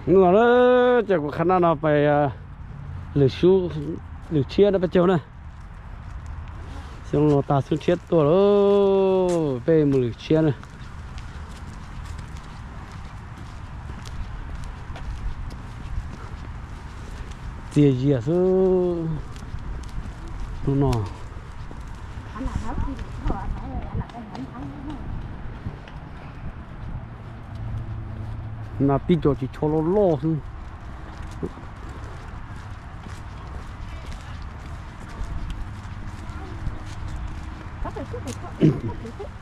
Hnub no na, ces kuv qhab naj no pais lwm xyoo, lwm tshiab na peb caug na. Xyoo no tas xyoo tshiab tuaj lawm, peb mus lwm tshiab na. Txias zias xwb hnub no. Nas tib co tsis tsho loj loj xwb.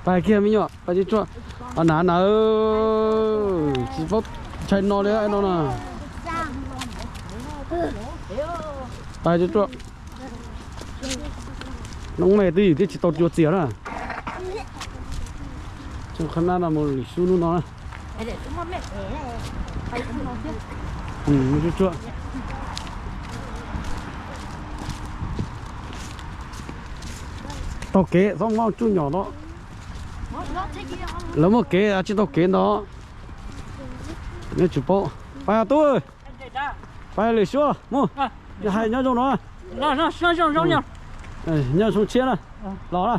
Pais kiag me nyuam, pais tsuag tsuag. Nas nas, tsis paub ntshai no li no na. Pais tsuag tsuag. Noob me twb ywm thiab tsis tau cua txias na. Tsoom qhab nab no mus lwm xyoo hnub no na. Tsuag tsuag. Taug kev txhob mob tsuj nyom no. Lawv muaj kev tsis taug kev ntawd. Nyob tsis paub. Pais tub, pais lwm xyoo mus. Yog hais nyob zoo no. Nyob zoo tshiab na, los na.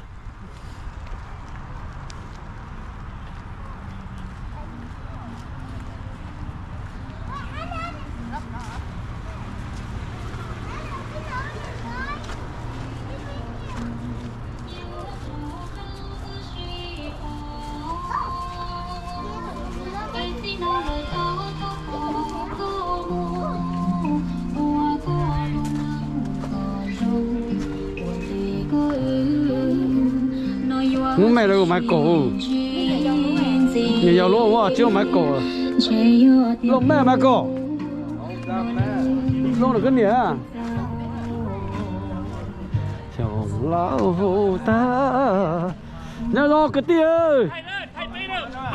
Hnub me lawv ua Maiv Kaum, nws yog lub ua tsis ua Maiv Kaum, lub me Maiv Kaum, lub nws koj niam. Xyoo laus tag. Nyob zoo kwv tij.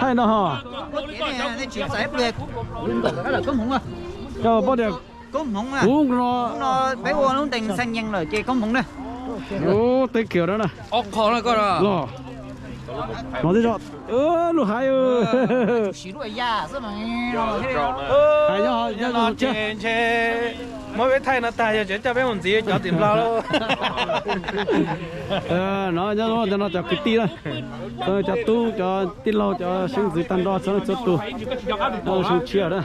Thaij no ho. Koj paub tias kuv no peb ua lub ntees xeeb yees lawm ces koob hmoov na. Teb kiag na. Los no tib zoo. Lub hais. Hais nyob zoo. Ntshe muab peb thaij no tag yog tseem coj peb mus ntxiv cov tim Nplog lauj. No nyob zoo no cov kwv tij na, cov tub cov tij laug cov xeeb ntxwv tag nrho txhua leej txhua tus, zoo siab na.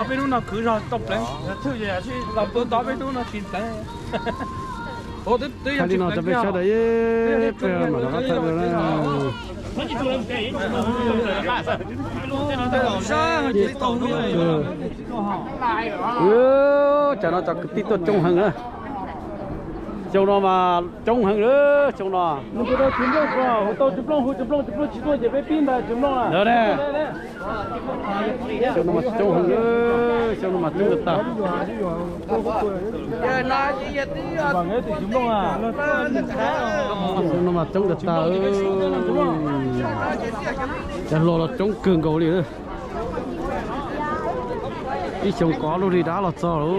Peb lub no khwv zog tau pleev, los pw tod peb lub no tsis pleev. Thaij li no rau peb saib da, peb mam rov qab thaij dua na. Tsam no cov kwv tij tuaj coob heev na. Xyoo no mas coob heev lawm xyoo no. Hu tau tsis nplooj, hu tsis nplooj, hu tsis nplooj, tsis nplooj tsis tuaj ces peb pib ntag tsis nplooj na. Xyoo no mas coob heev, xyoo no mas coob tas tas. Xyoo no mas coob tas tas. Cov hluas los coob kawg nkaus li. Ib xyoo kov lub ris dab los txog lawm.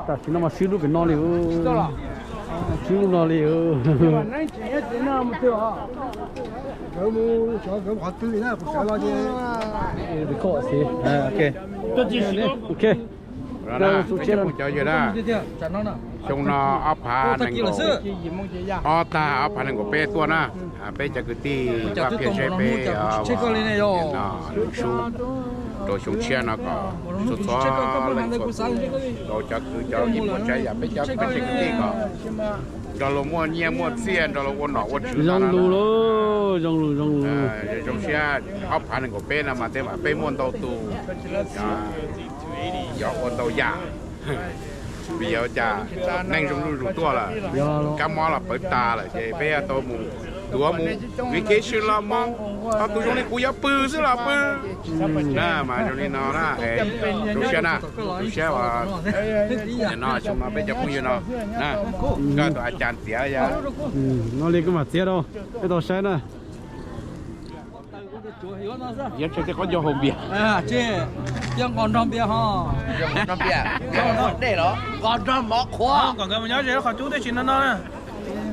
Tam sim no mas swb lub pem no li, swb lub no li. Cov yawg na, xyoo no ob phav nees nkaum, ob tag ob phav nees nkaum peb tuaj na, peb cov kwv tij Vaj Phiaj Zeb peb lwm xyoo. Rau xyoo tshiab no kom txhua txhua leej txhua tus, rau cov kwv cov tij muaj tsav yam peb cov pej xeem kwv tij kom nrog luag muaj nyiaj muaj txiaj, nrog luag ua nom ua tswv. Zoo lus, zoo lus, zoo lus. Zoo siab ob phav nees nkaum peb no mas tej zaum peb muaj ntau tus, yog ua ntau yam. Vim yog ua cas neeg zoo zuj zus tuaj lawm, kab mob los pawv tas lawm ces peb yuav tau mus, tuav mus vacation los mus, ho tus zoo li kuv yuav pw xwb los pw. Mas zoo li no na, zoo siab na, zoo siab uas nim no xyoo no peb cov phooj ywg no, koj tus a cas txiav yog no li koj mam txiav rau peb tau saib na. Yog tseg tej qhov ncauj haus npias. Yog nqos nrog npias ho. Nqos nrog npias, nqos nrog mov qhuav. Kom nkawd mus nyob ze lub qhov cub tib si no no.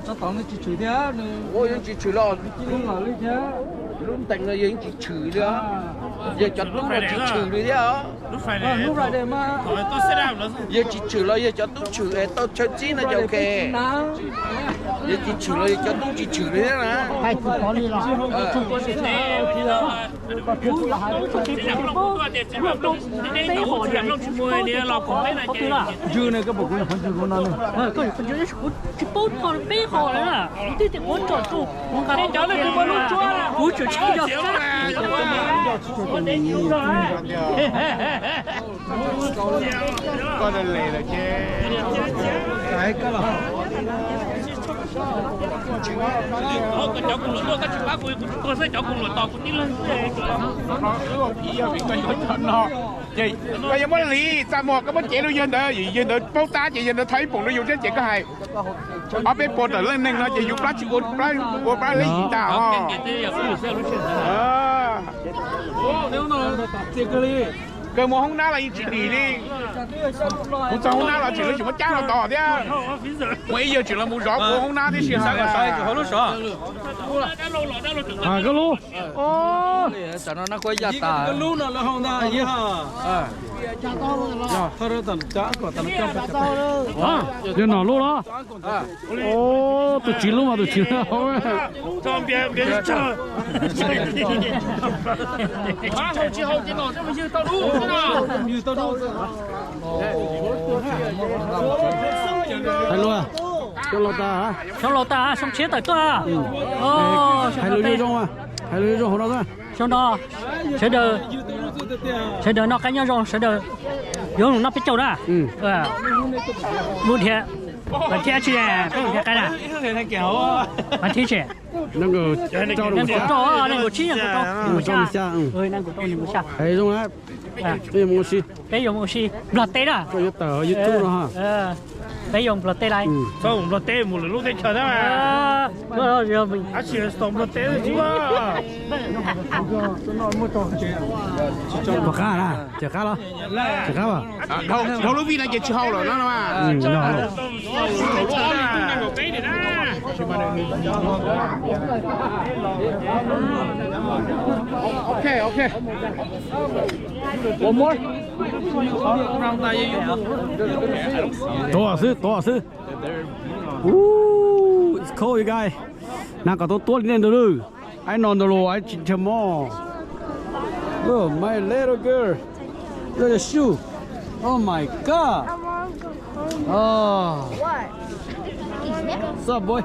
Tsis tshwm thiab, yeej tsis tshwm los, lub ntees no yeej tsis tshwm li. Yog cov tub no tsis tshwm li thiab. Yog tsis tshwm los yog cov tub tshwm es tau chaw txib no ces ok. Yog tsis tshwm los yog cov tub tsis tshwm li thiab na. Ntswg ne, koj pom kuv nyuam qhuav ntswg kuv no ne. Kuv tsis paub txog peb qhov lawm, kuv twb tias kuv tsom tsum, kuv tsis tsis yog sab. Koj le lawm ces. Cov kuv luam tuaj koj tsis pab kuv, kuv tsuas tuag xwb, cov kuv luam tos kuv tib leeg xwb. Koj yuav muab li txaj muag koj muab cev rau yawg ntawd, yawg ntawd paub tab ces yawg ntawd thov ib poom rau yus thiab ces koj hais ob peb puas raws leej neeg no ces yus plab tsis ua plab li tag os. Kawg mus hoob nab los yeej tsis dim li. Mus txog hoob nab los tseem lawv tseem muab cab los tos thiab. Muaj ib yawg tseem los mus zov kuv hoob nab tib si. Koj lub, yog nom lub los. Tus tsis lub mas tus tsis lub. Hais lus, xyoo laus tas, xyoo tshiab tawm tuaj. Hais lus zoo, hais lus zoo hauv no. Xyoo no sawv daws, sawv daws noj qab nyob zoo, sawv daws yuav mus noj peb caug na. Mus dhia, mas thiab tsis, peb mus dhia qab na. Mas thiab tsis, nees nkaum rau, nees nkaum tsib, nees nkaum rau, nees nkaum xya. Hais zoo na, peb yuav mus ua si, peb yuav mus ua si Nplog teb na. Koj yuav tawm YouTube no. Peb yuav Nplog teb lawm. Txhob mus Nplog teb, mus lwm lub teb chaws na. Nplog teb tsis. Puas qab na? Tsis qab los? Tsis qab los? Dhau lub vij no ces tsis hau lawm no. Ok, ok. Tuaj xwb, tuaj xwb. Ooh, it's cold, you guys. Hnav kom tau tuab li nej ntawd lawm. Ai no ntawd los ai tsis nrhiav mov. Oh, my little girl. Look at the shoe. Oh my God. Oh. What's up, boy?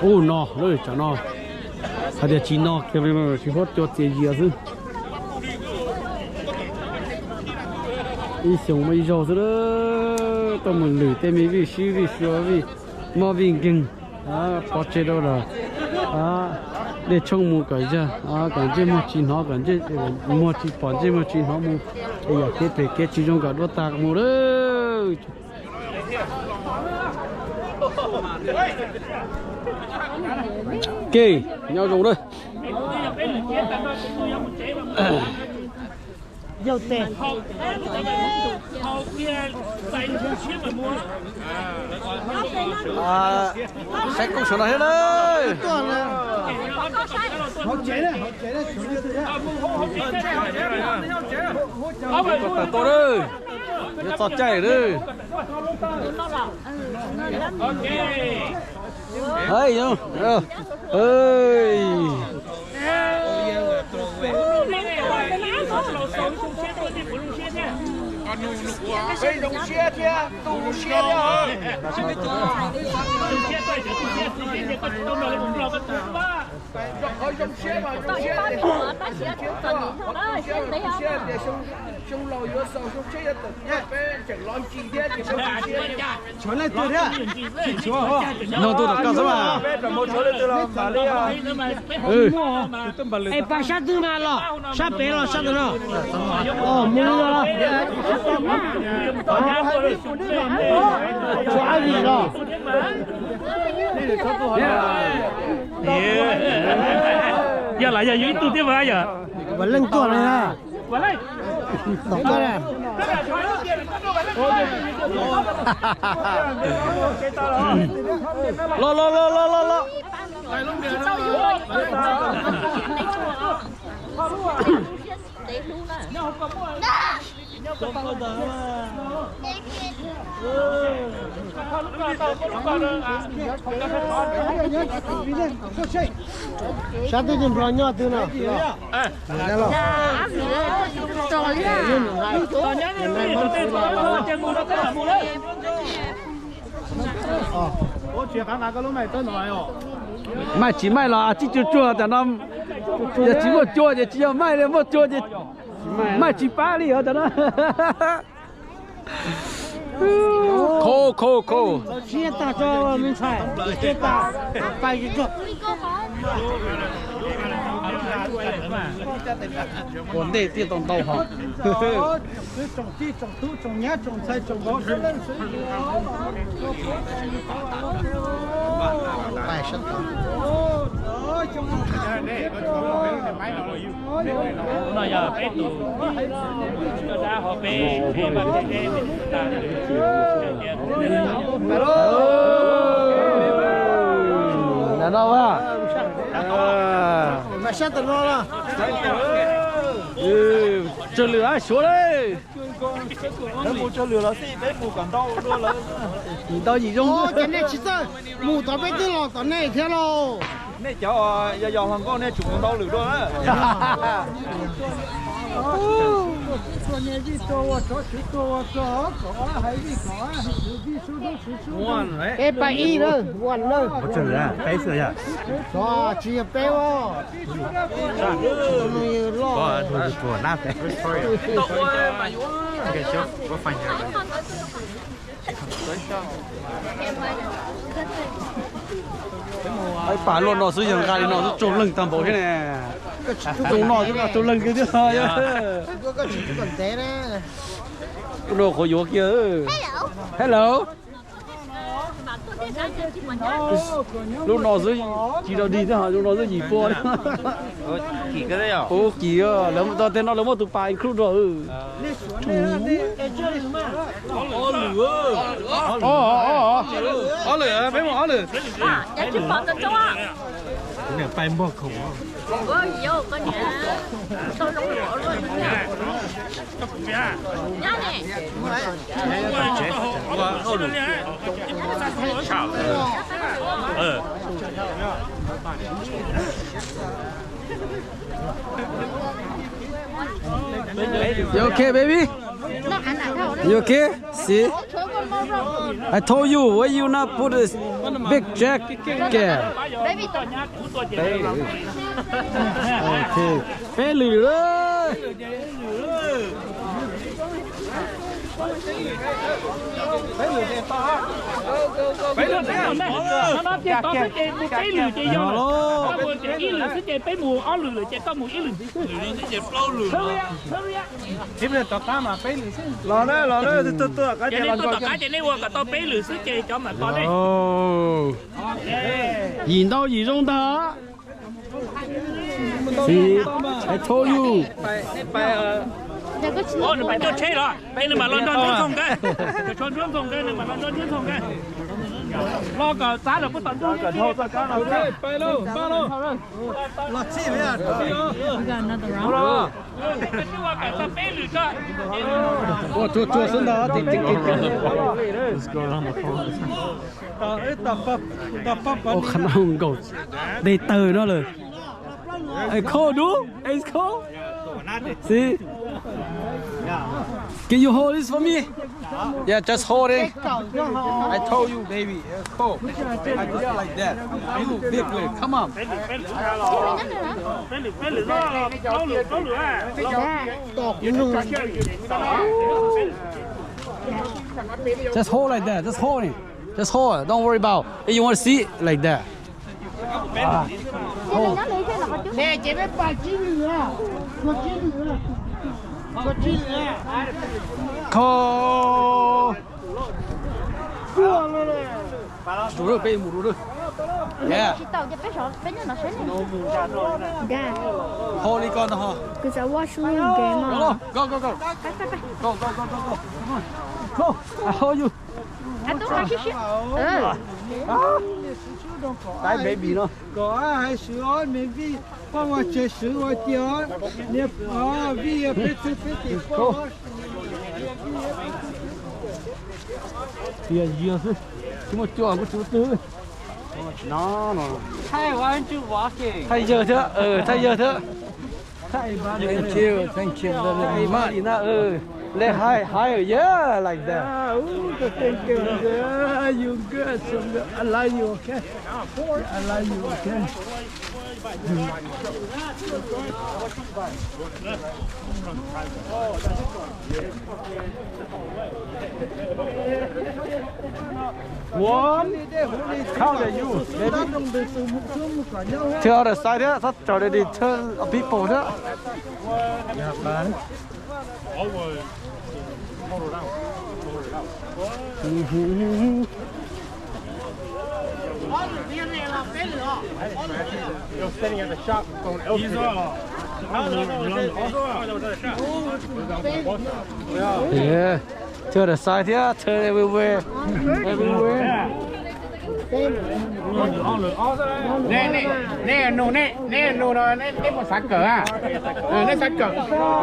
Ub no, lub tsam no hais tias tsis no kiag li no tsis huab cua txias yias xwb. Ib xyoos muaj ib zaug xwb, tuaj mus lwm tej me vij sib vij sua vij mob vij nkeeg, pov tseg rau lawm. Dej tshoob mus kom yog, kom ntsej muag tsis hnov, kom ntsej muag tsis pom, ntsej muag tsis hnov mus, yam kev phem kev tsis zoo kom dua tag mus lawm. Kev nyob zoo lawm. Yog tes. Saib kuj sawv no thiab na. Tuaj na. Yuav txog caij lawm. Hais, Nug tuaj tom koj xwb mas. Es pas sab twg mas los, sab pem los sab twg no? Mus li no los? Tshuav ab vim los? Yog las yog yus ib tug thiab mas yog. Vam Leej tuaj no na. Tom koj na. Los los los los los los. Sab twg tus nplog nyob twg no? Maij tsis maij los tsib cuag cuag tam no, yog tsis muaj cua ces tsis yog maij li, muaj cua ces maij tsis pab li os tam no. Kho kho kho. Siab tag tso me ntxhais, siab tag, pais tso. Ua ntej tiaj tau ntau hos. Tsoom kwv tsoom tij tsoom tub tsoom nyab tsoom ntxhais tsoom vauv sawv leej sawv Ntawm no a, mas sab tom no los. Tsawg lwm a, suav lawm. Mus tsawg lwm los xij, peb mus kom ntau dua lawm. Ntau yim zoo. Ces nej tsis txawj mus tod peb twb los tom nej thiab lauj. Nej cov yog yog hluas nkauj nej tsum mus ntau lwm dua na. Peb pab ib na, one na. Tsis yog peb os. Ib pas luaj no xwb yog nqa li no xwb tsaug leeg tag npaum thiab ne. Tsaug no xwb tsaug leeg kiag thiab. Lub no qhuav yuav kiag. Hello. Lub no xwb, tsis rau dig thiab, lub no xwb yim pua. Ua kim, lawv tau tej no lawv muab tus pas include rau. Ob lwm, peb mus ob lwm. You okay, baby? You okay? See? I told you, why you not put a big jacket? Okay. Peb lwm lawm. Peb lwm, no no ces tod xwb ces mus peb lwm ces yog lawm. Koj mus ces ib lwm xwb ces peb mus ob lwm lawm ces koj mus ib lwm ntxiv xwb. Los na, los na, tuaj tuaj tom qab ces nej ua kom tau peb lwm xwb ces cov mam tos nej. Yim ntau yim zoo ntag. See, I told you. Ua, nws mam coj tsheb los, es nws mam los nrog Ntxoov Nkauj, cov tshuav Ntxoov Nkauj, nws mam los nrog Ntxoov Nkauj. Los kom txav lawm puag tom Ntxoog. Los txhij. Ua tsuag tsuag xwb ntag. Ua qhov no nkaum dej tawg no lawm. It's cold, dude. It's cold. See? Can you hold this for me? Yeah, just hold it. I told you, baby. It's cold. I feel like that. You big leg. Come on. Just hold like that. Just hold it. Just hold it. Don't worry about it. If you want to see it like that. Ah. Hold. Cold. Rau peb mus rau. Yeah. Hold li ko ntag ho. Go, go, go, go, go. Go, go, go, go, go. Come on. Go. I hold you. Tib baby no. Kom hais swv os, me vij, koj ua tsev swv ua cia os, niag vij peb txhua peb tim poj. Tias yig xwb, tsis muaj cua kuj tsis ua twg. Thaij yawg thiab, thaij yawg thiab. Thank you, thank you very much. Let's high, higher, yeah, like that. You good, so good. I love you, okay? I love you, okay? One, count at you, baby. Tell the side thiab, txhob raws the turn of people thiab. You're standing at the shop. Yeah. Turn the side thiab, turn everywhere. Everywhere. Nej nug no, nej puas xav kawm a? Nej xav kawm,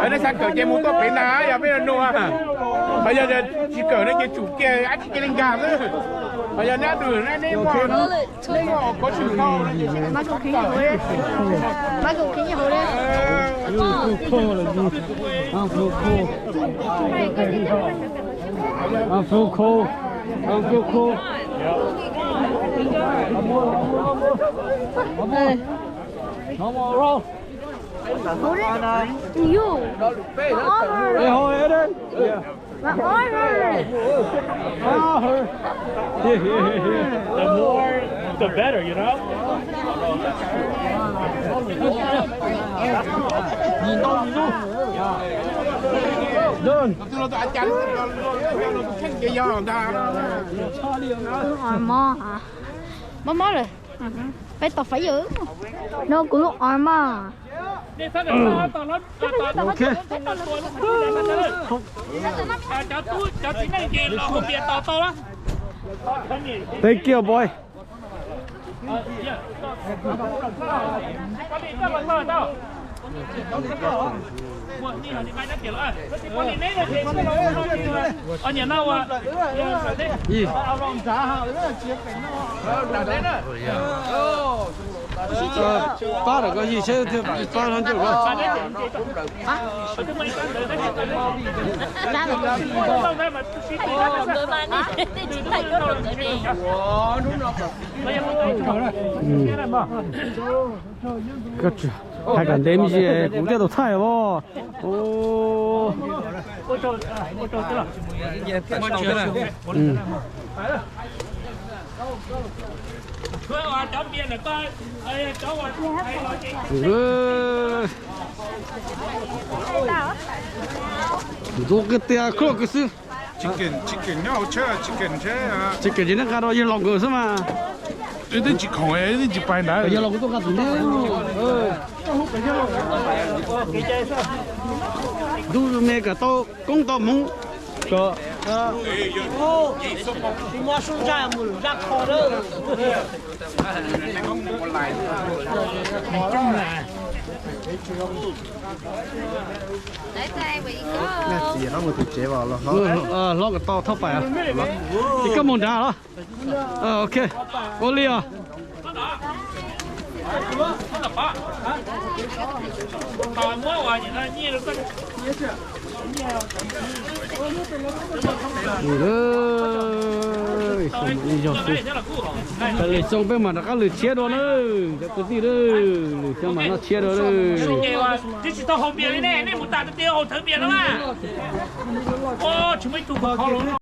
nej xav kawm ces mus tuaj pem ntag, yog peb nug. Yog tsis kawm no ces tsum kiag dab tsi cia li nkag xwb. Yog neb tus neb muaj, neb muaj kov swm tau no ces seb neb xav kawm. I'm so cold. I'm so cold. No more, bro. You. Hey, hold it. Yeah. My arm hurt. The more, the better, you know? Done. Mob mob hả? Mob mob lawm. Peb tau fire. No kuv lub arm mas. Ok. Cov txiv neej ces los haus npias tos tau lawm. Thank you, boy. Pab lawm koj yig seb thiaj pab no ncauj koj. Hais kom ntev me ntsis kuv thiaj tau thaij os. Ntxuav kiag tias khuj kiag xwb. Chicken, chicken nyob hauv tsheb, chicken tsheb. Chicken ces neb nqa rau yawg laus nkawd xwb mas. Ib tib tsis khoom, ib tib tsis pais ntawd. Yawg laus nkawd tuaj nqa tus neb. Lub me kom tau koob tau hmoov kom Txiv hlob mus tim tsev os, hlob kom tau thauj pais. Ces koj mus nrad los? Ok, ua li os. Lwm xyoo peb mam rov qab lwm tshiab dua na, cov kwv tij, lwm xyoo mam noj tshiab dua.